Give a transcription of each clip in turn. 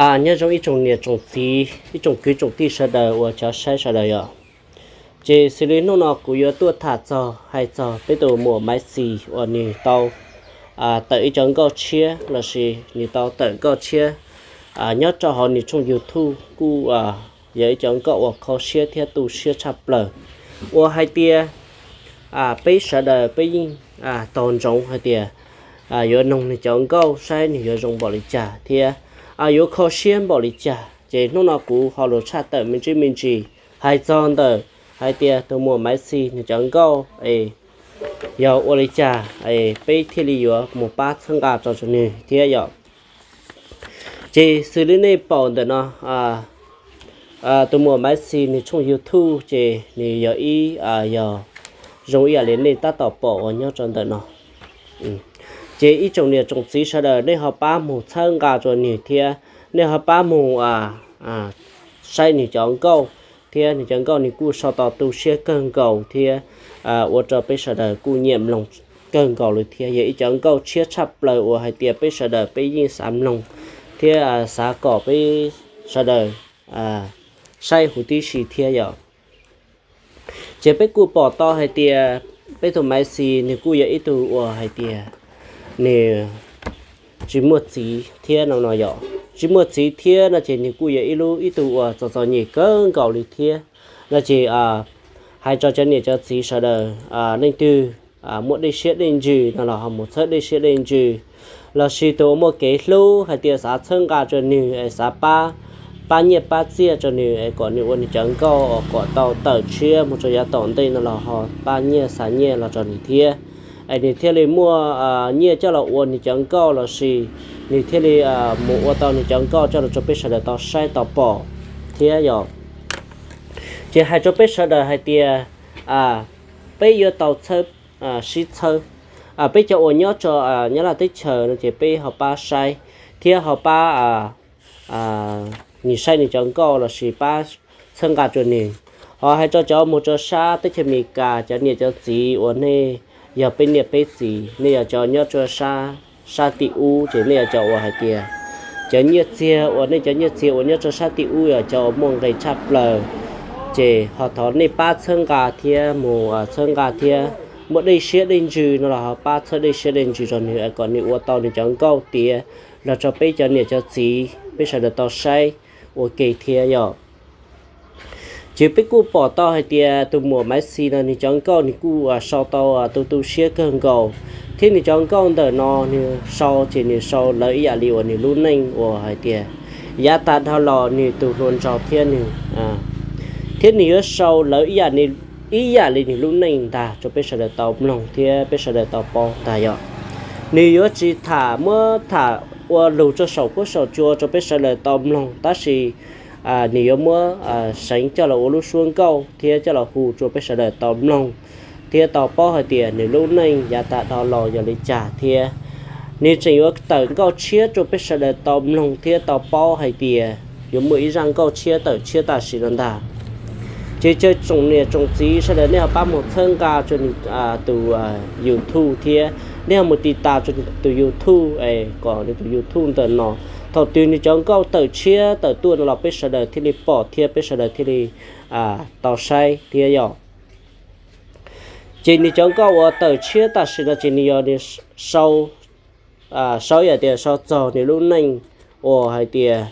Nyob zoo ib tsoom niam tsoom txiv, ib tsoom kwv tsoom tij sawv daws uas cov saib sawv daws yom. Ces xws li hnub no kuv yuav tuaj tham txog hais txog peb tus muam Maiv Xis uas nws tau tawm ib cov nkauj tshiab lossis nws tau tawm nkauj tshiab nyob rau hauv nws tshooj YouTube kuj yog ib cov nkauj uas kho siab thiab tu siab tshaj plaws, uas hais tias peb sawv daws peb yeej tau ntsoov hais tias yuav noog nws cov nkauj saib nws yuav zoo npaum li cas thiab yuav kho siab npaum li cas. Ces hnub no kuv ho los tshaj tawm me ntsis me ntsis hais txog ntawm hais tias tus muam Maiv Xis nws cov nkauj es yog ua li cas es peb thiaj li yuav mus pab txhawb nqa rau nws thiab yom. Ces xws li nej pom ntawm no, tus muam Maiv Xis nws tshooj YouTube ces nws yog ib, yog zoo ib yam li nej tab tom pom uas nyob rau ntawm no. Ces ib tsoom niam tsoom txiv sawv daws nej ho pab mus txhawb nqa rau nws thiab nej ho pab mus saib nws cov nkauj thiab nws cov nkauj nws kuj sau tau tu siab kawg nkaus thiab ua rau peb sawv daws kuj nyiam mloog kawg nkaus li thiab yog ib cov nkauj tshiab tshaj plaws uas hais tias peb sawv daws peb yeej xav mloog thiab xav kom peb sawv daws saib huv tib si thiab yom. Ces peb kuj pom tau hais tias peb tus Maiv Xis nws kuj yog ib tug uas hais tias nws tsis muaj txiv thiab no no yom. Tsis muaj txiv thiab no ces nws kuj yog ib lub ib tug uas txom txom nyem kawg nkaus li thiab no ces hais rau cov niam cov txiv sawv daws, leej twg muaj dej siab dej ntsws no los ho mus txhawb dej siab dej ntsws, lossis tus uas muaj kev hlub hais tias xav txhawb nqa rau nws es xav pab, pab nyiaj pab txiaj rau nws es kom nws ua nws cov nkauj kom tau tawm tshiab mus rau yav tom ntej no los ho pab nyiaj xa nyiaj los rau nws thiab, es nws thiaj li muaj nyiaj coj los ua nws cov nkauj lossis nws thiaj li mus ua tau nws cov nkauj coj los rau peb sawv daws tau saib tau pom thiab yom. Ces hais rau peb sawv daws hais tias peb yuav tau txhawb, sib txhawb. Peb cov uas nyob rau Nyab Laj teb chaws no ces peb ho pab saib thiab ho pab nws saib nws cov nkauj lossis pab txhawb nqa rau nws. Ho hais rau cov mus rau sab teb chaws Amelikas cov niam cov txiv uas nej yog peb niam peb txiv, nej yog cov nyob rau sab tim ub ces nej yog cov uas hais tias cov nyiaj txiag uas nej cov nyiaj txiag uas nyob rau sab tim ub yog cov uas muaj nqis tshaj plaws, ces ho thov nej pab txhawb nqa thiab mus txhawb nqa thiab muaj dej siab dej ntsws no los ho pab txhawb dej siab dej ntsws rau nws kom nws ua tau nws cov nkauj tiav los rau peb cov niam cov txiv peb sawv daws tau saib ua ke thiab yom. Ces peb kuj pom tau hais tias tus muam Maiv Xis no nws cov nkauj nws kuj sau tau tu tu siab kawg nkaus, thiab nws cov nkauj ntawm no nws sau ces nws sau lawv ib yam li uas nws lub neej uas hais tias yav tas dhau los nws tus hluas nraug thiab nws, thiab nws yuav sau lawv ib yam li nws lub neej ntag rau peb sawv daws tau mloog thiab peb sawv daws tau paub ntag yom. Nws yuav tsis tham muab tham ua lus rau saum huab saum cua rau peb sawv daws tau mloog tab sis nws yuav muab seev coj los ua lub suab nkauj thiab coj los hu rau peb sawv daws tau mloog thiab tau paub hais tias nws lub neej yav tas dhau los yog li cas thiab nws tseem yuav tawm nkauj tshiab rau peb sawv daws tau mloog thiab tau paub hais tias yuav muaj ib zaj nkauj tshiab tawm tshiab tam sim no ntag. Ces caw tsoom niam tsoom txiv sawv daws nej ho pab mus txhawb nqa rau nws tus YouTube thiab nej ho mus tiv tas rau nws tus YouTube es kom nws tus YouTube ntawm no thaum twg nws cov nkauj tawm tshiab tawm tuaj no los peb sawv daws thiaj li pom thiab peb sawv daws thiaj li tau saib thiab yom. Ces nws cov nkauj uas tawm tshiab tam sim no ces nws yog nws sau, sau yam tias sau txog nws lub neej uas hais tias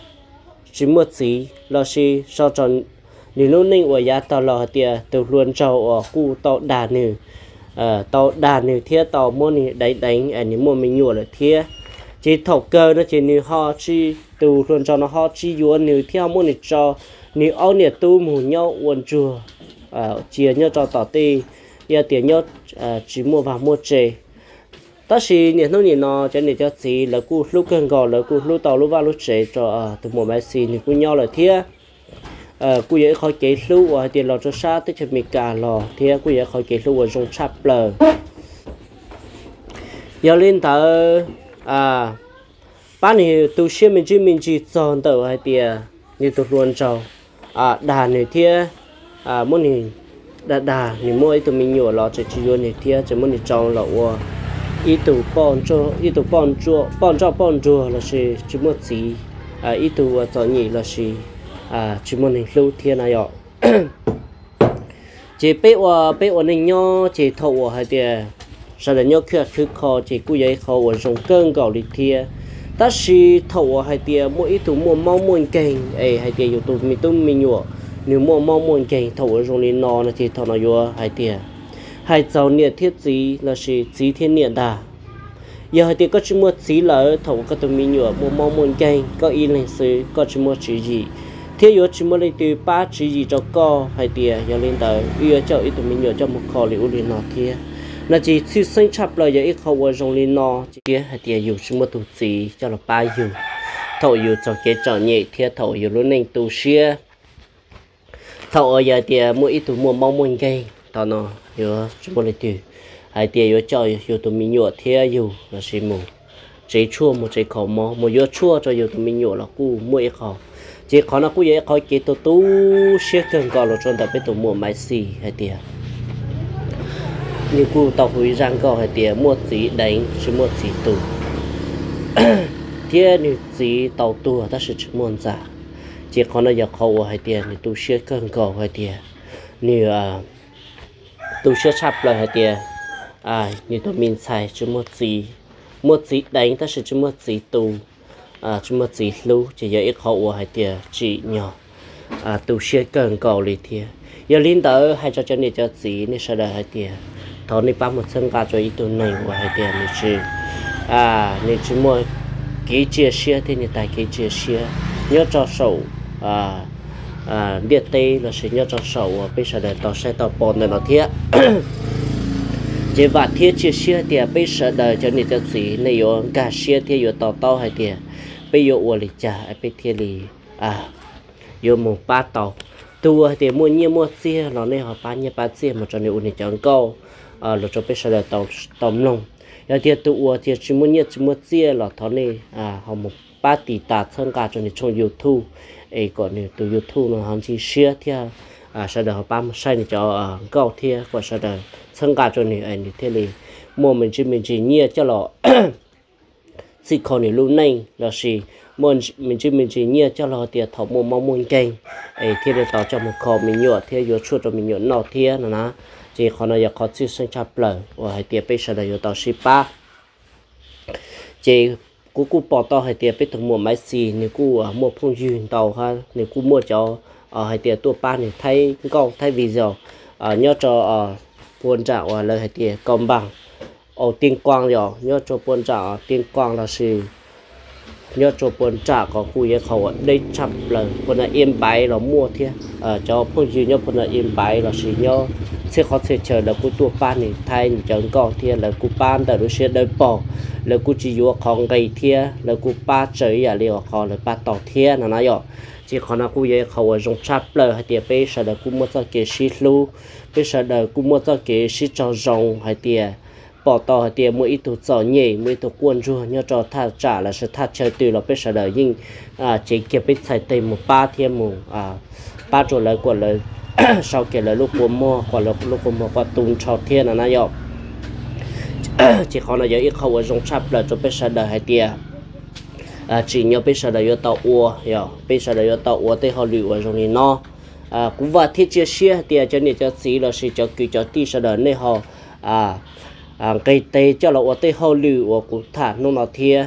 tsis muaj txiv lossis sau txog nws lub neej uas yav tag los hais tias tus hluas nraug uas kuj tau dag nws, tau dag nws thiab tau muab nws deev deev es nws muaj me nyuam lawm thiab. Ces thaum kawg no ces nws ho tsis, tus hluas nraug no ho tsis yuav nws thiab ho muab nws tso, nws ob niam tub mus nyob ua ntsuag cia nyob rau tom tej, yog tias nyob tsis muaj vaj muaj tse. Tab sis niaj hnub nim no cov niam cov txiv lawv kuj hlub kawg nkaus, lawv kuj hlub tau lub vaj lub tsev rau tus muam Maiv Xis nws kuj nyob lawm thiab. Kuj yog ib qhov kev hlub uas hais tias los rau sab teb chaws Amelikas los thiab kuj yog ib qhov kev hlub uas zoo tshaj plaws. Yog li ntawd, pab nws tu siab me ntsis me ntsis txog ntawm hais tias nws tus hluas nraug dag nws thiab muab nws dag dag, nws muaj ib tug me nyuam los tseem tsis yuav nws thiab tseem muab nws tso los ua ib tug poj nroj poj nruag lossis tsis muaj txiv. ib tug uas txom nyem lossis tsis muaj neeg hlub thiab na yom. Ces peb ua, peb ua neej nyob ces thaum uas hais tias sawv daws nyob khwb khwb kho ces kuj yog ib qho uas zoo kawg nkaus li thiab. Tab sis thaum uas hais tias muaj ib tug muaj mob muaj nkeeg es hais tias yus tus me tub me nyuam nws muaj mob muaj nkeeg thaum uas zoo li no no ces thaum no yuav hais tias hais txog niam thiab txiv lossis txiv thiab niam ntag. Yog hais tias koj tsis muaj txiv lawm, thaum uas koj tus me nyuam muaj mob muaj nkeeg koj ib leeg xwb, koj tsis muaj tswv yim, thiab yuav tsis muaj leej twg pab tswv yim rau koj hais tias yog li ntawd wb yuav coj ib tug me nyuam coj mus kho li ub li no thiab, no ces tshwj xeeb tshaj plaws yog ib qho uas zoo li no. Thiab hais tias yus tsis muaj tus txiv coj los pab yus thaum yus txog kev txom nyem thiab thaum uas yus lub neej tu siab. Thaum uas yog tias muaj ib tug muaj mob muaj nkeeg, thaum no yuav tsis muaj leej twg hais tias yuav coj yus tus me nyuam thiab yus lossis mus tsev tshuaj mus tsev kho mob mus yuav tshuaj rau yus tus me nyuam los kuj muaj ib qho. Ces qhov no kuj yog ib qhov kev tu tu siab kawg nkaus los rau ntawm peb tus muam Maiv Xis hais tias nws kuj tau hu ib zaj nkauj hais tias muaj txiv deev tsis muaj txiv tu, thiab nws txiv tau tuag tab sis tsis muaj ntxa. Ces qhov no yog qhov uas hais tias nws tu siab kawg nkaus hais tias nws tu siab tshaj plaws hais tias nws tus me ntxhais tsis muaj txiv, muaj txiv deev tab sis tsis muaj txiv tu, tsis muaj txiv hlub, ces yog ib qhov uas hais tias tsim nyog tu siab kawg nkaus li thiab. Yog li ntawd hais rau cov niam cov txiv nej sawv daws hais tias thov nej pab mus txhawb nqa rau ib tug neeg uas hais tias nws tsis, nws tsis muaj kev cia siab thiab nws tag kev cia siab nyob rau saum ntiaj teb lossis nyob rau saum uas peb sawv daws tau saib tau pom ntawm no thiab. Ces vam thiab cia siab tias peb sawv daws cov niam cov txiv nej yuav nkag siab thiab yuav to taub hais tias peb yuav ua li cas peb thiaj li yuav mus pab tau. Tus uas hais tias muaj nyiaj muaj txiag los nej ho pab nyiaj pab txiag mus rau nws ua nws cov nkauj los rau peb sawv daws tau mloog. Yog tias tus uas tias tsis muaj nyiaj tsis muaj txiag los thov nej ho mus pab tiv tas txhawb nqa rau nws tshooj YouTube es kom nws tus YouTube no ho ntsib siab thiab sawv daws ho pab mus saib nws cov nkauj thiab kom sawv daws txhawb nqa rau nws es nws thiaj li muaj me ntsis me ntsis nyiaj coj los txhij kho nws lub neej lossis muaj me ntsis me ntsis nyiaj coj los tias thaum muaj mob muaj nkeeg es thiaj li tau coj mus kho me nyuam thiab yuav tshuaj rau me nyuam noj thiab no na. Ces qhov no yog qhov tshwj xeeb tshaj plaws uas hais tias peb sawv daws yuav tau sib pab. Ces kuv kuj pom tau hais tias peb tus muam Maiv Xis nws kuj muaj phooj ywg ntau hab nws kuj muaj cov hais tias tuaj pab nws thaij nkauj thaij video nyob rau puas nram uas lawv hais tias Kau Npaas, Au Tiaj Kuaj yom, nyob rau puas nram Tiaj Kuaj lossis nyob rau puas nram qhov kuj yog qhov uas deb tshaj plaws puas nram Iab Npaiv los muaj thiab. Cov phooj ywg nyob puas nram Iab Npaiv lossis nyob txhia qhov txhia chaw lawv kuj tuaj pab nws thaij nws cov nkauj thiab lawv kuj pab ntawm lub siab dawb paug, lawv kuj tsis yuav qhov nqi thiab lawv kuj pab tsaws ib yam li uas qhov lawv pab tau thiab no na yom. Ces qhov no kuj yog ib qhov uas zoo tshaj plaws hais tias peb sawv daws kuj muaj txoj kev sib hlub, peb sawv daws kuj muaj txoj kev sib tsaug zoo hais tias pom tau hais tias muaj ib tug txom nyem muaj ib tug quaj ntsuag nyob rau thaj tsam lossis thaj chaw twg los peb sawv daws yeej cev kiag peb txhais tes mus pab thiab mus pab rau lawv kom lawv sau kiag lawv lub kua muag kom lawv lub kua muag kom tu nrho thiab no na yom. Ces qhov no yog ib qho uas zoo tshaj plaws rau peb sawv daws hais tias tsim nyog peb sawv daws yuav tau ua, yog peb sawv daws yuav tau ua tej hauj lwm uas zoo li no. Kuv vam thiab cia siab hais tias cov niam cov txiv lossis cov kwv cov tij sawv daws nej ho nqis tes coj los ua tej hauj lwm uas kuv tham hnub no thiab.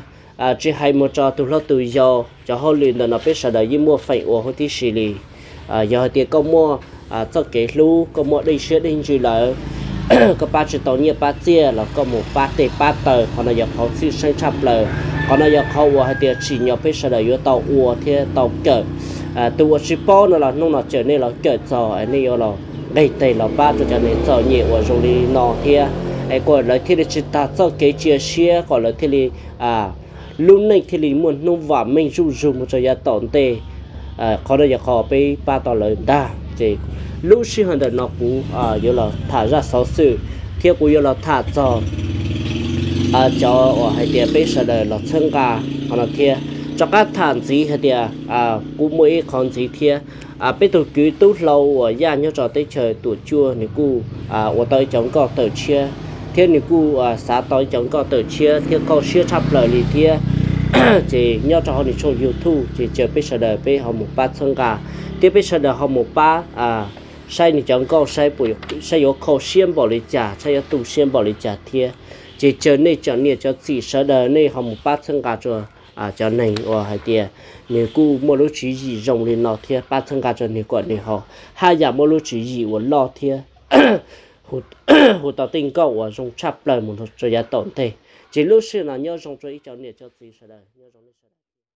Tsis hais mus rau tus hlob tus yau, cov hauj lwm ntawm no peb sawv daws yeej muaj feem ua huv tib si li. Yog hais tias koj muaj txoj kev hlub, koj muaj dej siab dej ntsws lawm, koj pab tsis tau nyiaj pab txiaj los koj mus pab tes pab taw, qhov no yog qhov tshwj xeeb tshaj plaws. Qhov no yog qhov uas hais tias tsim nyog peb sawv daws yuav tau ua thiab tau kawm. Tus uas tsis paub no los hnub no tseem nej los kawm txog, nej yuav los nqis tes los pab rau cov neeg txom nyem uas zoo li no thiab, es kom lawv thiaj li tsis tag txoj kev cia siab, kom lawv thiaj li lub neej thiaj li muaj hnub vam meej zuj zus mus rau yav tom ntej. Qhov no yog qhov peb pab tau lawv ntag. Ces lub sij hawm ntawm no kuv yuav los tham zaj xov xwm thiab kuv yuav los tham txog cov uas hais tias peb sawv daws los txhawb nqa qhov no thiab. Rov qab tham ntxiv hais tias kuv muaj ib qho ntxiv thiab. Peb tus kwv tub hlau uas Yaj nyob rau teb chaws Tuam Cuaj nws kuj ua tau ib cov nkauj tawm tshiab thiab nws kuj xav tau ib cov nkauj tawm tshiab thiab nkauj siab tshaj plaws li thiab. Ces nyob rau hauv nws tshooj YouTube ces caw peb sawv daws peb ho mus pab txhawb nqa, thiab peb sawv daws ho mus pab saib nws cov nkauj, saib yuav khau siab npaum li cas, saib yuav tu siab npaum li cas thiab. Ces caw nej cov niam cov txiv sawv daws nej ho mus pab txhawb nqa rau cov neeg uas hais tias nws kuj muaj lub tswv yim zoo li no thiab, pab txhawb nqa rau nws kom nws ho haj yam muaj lub tswv yim uas loj thiab hu tau tej nkauj uas zoo tshaj plaws mus rau yav tom ntej. Ces lub sij hawm no nyob zoo rau ib cov niam cov txiv sawv daws, nyob zoo nej sawv daws.